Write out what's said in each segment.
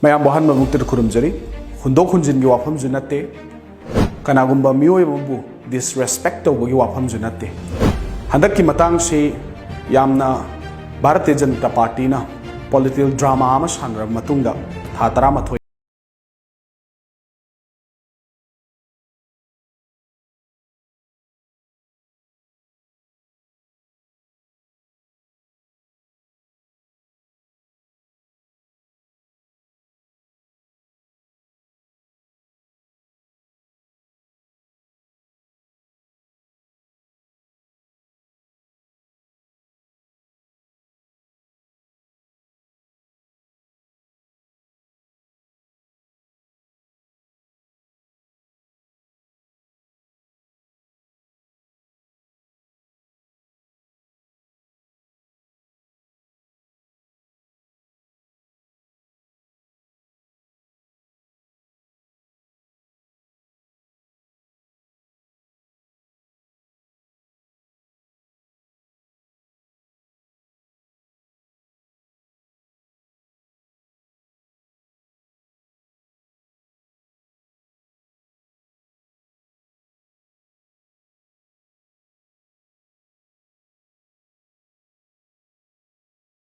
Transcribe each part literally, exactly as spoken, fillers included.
ꯃꯌꯥꯝꯕꯨ ꯑꯍꯥꯟꯕ ꯃꯛꯇꯗ ꯈꯨꯔꯨꯝꯖꯔꯤ꯫ ꯍꯨꯟꯗꯣꯛ ꯍꯨꯟꯖꯤꯟꯒꯤ ꯋꯥꯐꯝꯁꯨ ꯅꯠꯇꯦ, ꯀꯅꯥꯒꯨꯝꯕ ꯃꯤꯑꯣꯏ ꯑꯃꯕꯨ disrespect ꯇꯧꯕꯒꯤ ꯋꯥꯐꯝꯁꯨ ꯅꯠꯇꯦ꯫ ꯍꯟꯗꯛꯀꯤ ꯃꯇꯥꯡꯁꯤ ꯌꯥꯝꯅ ꯚꯥꯔꯇꯤꯌ ꯖꯅꯇꯥ ꯄꯥꯔꯇꯤꯅ political drama ꯑꯃ ꯁꯥꯟꯅꯔꯕ ꯃꯇꯨꯡꯗ ꯊꯥ ꯇꯔꯥꯃꯥꯊꯣꯏ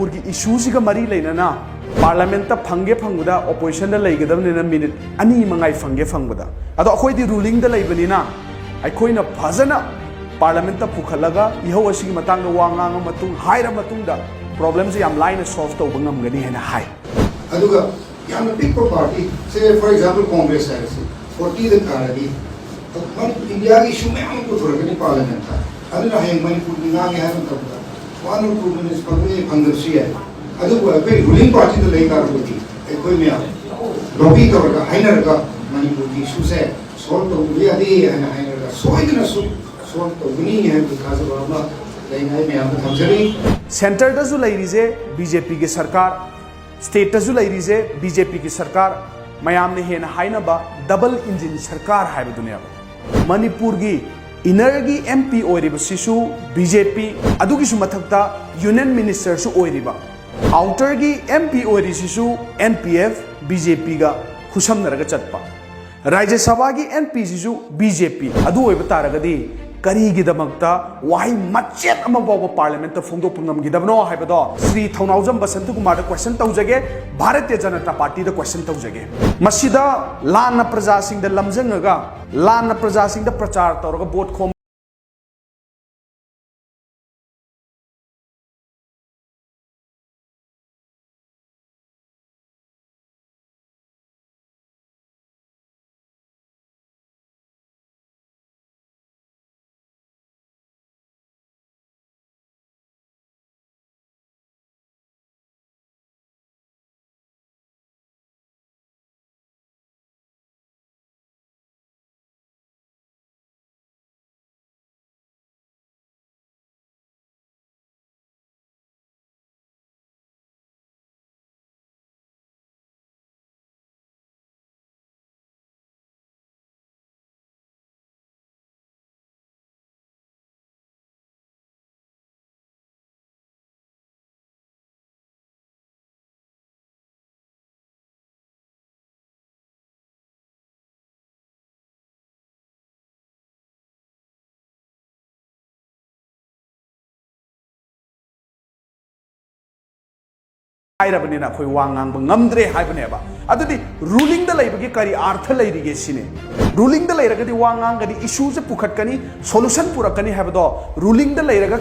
ꯃꯅꯤꯄꯨꯔꯒꯤ ꯏꯁꯨꯁꯤꯒ ꯃꯔꯤ ꯂꯩꯅꯅ ꯄꯥꯔꯂꯥꯃꯦꯟꯠꯇ ꯐꯪꯒꯦ ꯐꯪꯕꯗ, ꯑꯣꯄꯣꯖꯤꯁꯟꯗ ꯂꯩꯒꯗꯕꯅꯤꯅ ꯃꯤꯅꯤꯠ ꯑꯅꯤ ꯃꯉꯥꯏ ꯐꯪꯒꯦ ꯐꯪꯕꯗ꯫ ꯑꯗꯣ ꯑꯩꯈꯣꯏꯗꯤ ꯔꯨꯂꯤꯡꯗ ꯂꯩꯕꯅꯤꯅ ꯑꯩꯈꯣꯏꯅ ꯐꯖꯅ ꯄꯥꯔꯂꯥꯃꯦꯟꯠꯇ ꯄꯨꯈꯠꯂꯒ ꯏꯍꯧ ꯑꯁꯤꯒꯤ ꯃꯇꯥꯡꯗ ꯋꯥ ꯉꯥꯡꯉ ꯃꯇꯨꯡ, ꯍꯥꯏꯔ ꯃꯇꯨꯡꯗ ꯄ꯭ꯔꯣꯕ꯭ꯂꯦꯝꯁꯦ ꯌꯥꯝ ꯂꯥꯏꯅ ꯁꯣꯜꯕ ꯇꯧꯕ ꯉꯝꯒꯅꯤ ꯍꯥꯏꯅ ꯍꯥꯏ꯫ ꯑꯗꯨꯒ ꯌꯥꯝꯅ ꯄꯤꯛꯄ party, say, for example, Congress ꯍꯥꯏꯔꯁꯤ, ꯐꯣꯔꯇꯤꯗ ꯀꯥꯔꯗꯤ ꯃꯅꯤꯄꯨꯔ, ꯏꯟꯗꯤꯌꯥꯒꯤ ꯏꯁꯨ ꯃꯌꯥꯝ ꯑꯃ ꯄꯨꯊꯣꯔꯛꯀꯅꯤ ꯄꯥꯔꯂꯤꯌꯥꯃꯦꯟꯠꯇ꯫ ꯑꯗꯨꯅ ꯍꯌꯦꯡ ꯃꯅꯤꯄꯨꯔꯒꯤ ꯉꯥꯡꯒꯦ ꯍꯥꯏꯕ ꯃꯇꯝꯗ one or two minutes ꯐꯪꯒꯅꯤ, ꯐꯪꯗꯕꯁꯨ ꯌꯥꯏ꯫ ꯑꯗꯨꯕꯨ ꯑꯩꯈꯣꯏ ꯔꯨꯂꯤꯡ ꯄꯥꯔꯇꯤꯗ ꯂꯩ ꯇꯥꯔꯒꯗꯤ ꯑꯩꯈꯣꯏ ꯃꯌꯥꯝ ꯂꯣꯕꯤ ꯇꯧꯔꯒ, ꯍꯥꯏꯅꯔꯒ ꯃꯅꯤꯄꯨꯔꯒꯤ ꯏꯁꯨꯁꯦ ꯁꯣꯜꯕ ꯇꯧꯗꯕ ꯌꯥꯗꯦ ꯍꯥꯏꯅ ꯍꯥꯏꯅꯔꯒ ꯁꯣꯏꯗꯅꯁꯨ ꯁꯣꯜꯕ ꯇꯧꯒꯅꯤ ꯍꯥꯏꯕꯒꯤ ꯊꯥꯖꯕ ꯑꯃ ꯂꯩꯅ ꯑꯩ ꯃꯌꯥꯝꯗ ꯊꯝꯖꯔꯤ꯫ ꯁꯦꯟꯇꯔꯗꯁꯨ ꯂꯩꯔꯤꯁꯦ ꯕꯤ ꯖꯦ ꯄꯤꯒꯤ ꯁꯔꯀꯥꯔ, ꯁ꯭ꯇꯦꯠꯇꯁꯨ ꯂꯩꯔꯤꯁꯦ ꯕꯤ ꯖꯦ ꯄꯤꯒꯤ ꯁꯔꯀꯥꯔ, ꯃꯌꯥꯝꯅ ꯍꯦꯟꯅ ꯍꯥꯏꯅꯕ ꯗꯕꯜ ꯏꯟꯖꯤꯟ ꯁꯔꯀꯥꯔ ꯍꯥꯏꯕꯗꯨꯅꯦꯕ꯫ ꯃꯅꯤꯄꯨꯔꯒꯤ ꯏꯟꯅꯔꯒꯤ ꯑꯦꯝ ꯄꯤ ꯑꯣꯏꯔꯤꯕꯁꯤꯁꯨ ꯕꯤ ꯖꯦ ꯄꯤ, ꯑꯗꯨꯒꯤꯁꯨ ꯃꯊꯛꯇ ꯌꯨꯅꯤꯌꯟ ꯃꯤꯅꯤꯁꯇꯔꯁꯨ ꯑꯣꯏꯔꯤꯕ꯫ ꯑꯥꯎꯇꯔꯒꯤ ꯑꯦꯝ ꯄꯤ ꯑꯣꯏꯔꯤꯁꯤꯁꯨ N P F, B J ꯄꯤꯒ ꯈꯨꯠꯁꯝꯅꯔꯒ ꯆꯠꯄ, ꯔꯥꯖ꯭ꯌ ꯁꯚꯥꯒꯤ ꯑꯦꯝ ꯄꯤꯁꯤꯁꯨ ꯕꯤ ꯖꯦ ꯄꯤ꯫ ꯑꯗꯨ ꯑꯣꯏꯕ ꯇꯥꯔꯒꯗꯤ ꯀꯔꯤꯒꯤꯗꯃꯛꯇ ꯋꯥꯍꯩ ꯃꯆꯦꯠ ꯑꯃ ꯐꯥꯎꯕ ꯄꯥꯔꯂꯤꯌꯥꯃꯦꯟꯠꯇ ꯐꯣꯡꯗꯣꯛꯄ ꯉꯝꯈꯤꯗꯕꯅꯣ ꯍꯥꯏꯕꯗꯣ ꯁ꯭ꯔꯤ ꯊꯧꯅꯥꯎꯖꯝ ꯕꯁꯟꯇ ꯀꯨꯃꯥꯔꯗ ꯀ꯭ꯋꯦꯁꯟ ꯇꯧꯖꯒꯦ, ꯚꯥꯔꯇꯤꯌ ꯖꯅꯇꯥ ꯄꯥꯔꯇꯤꯗ ꯀ꯭ꯋꯦꯁꯟ ꯇꯧꯖꯒꯦ꯫ ꯃꯁꯤꯗ ꯂꯥꯟꯅ ꯄ꯭ꯔꯖꯥꯁꯤꯡꯗ ꯂꯝꯖꯪꯉꯒ, ꯂꯥꯟꯅ ꯄ꯭ꯔꯖꯥꯁꯤꯡꯗ ꯄ꯭ꯔꯆꯥꯔ ꯇꯧꯔꯒ ꯚꯣꯠ ꯈꯣꯝ ꯍꯥꯏꯔꯕꯅꯤꯅ ꯑꯩꯈꯣꯏ ꯋꯥ ꯉꯥꯡꯕ ꯉꯝꯗ꯭ꯔꯦ ꯍꯥꯏꯕꯅꯦꯕ꯫ ꯑꯗꯨꯗꯤ ꯔꯨꯂꯤꯡꯗ ꯂꯩꯕꯒꯤ ꯀꯔꯤ ꯑꯥꯔꯊ ꯂꯩꯔꯤꯒꯦ ꯁꯤꯅꯤ꯫ ꯔꯨꯂꯤꯡꯗ ꯂꯩꯔꯒꯗꯤ ꯋꯥ ꯉꯥꯡꯒꯅꯤ, ꯏꯁꯨꯁꯦ ꯄꯨꯈꯠꯀꯅꯤ, ꯁꯣꯂꯨꯁꯟ ꯄꯨꯔꯛꯀꯅꯤ ꯍꯥꯏꯕꯗꯣ ꯔꯨꯂꯤꯡꯗ ꯂꯩꯔꯒ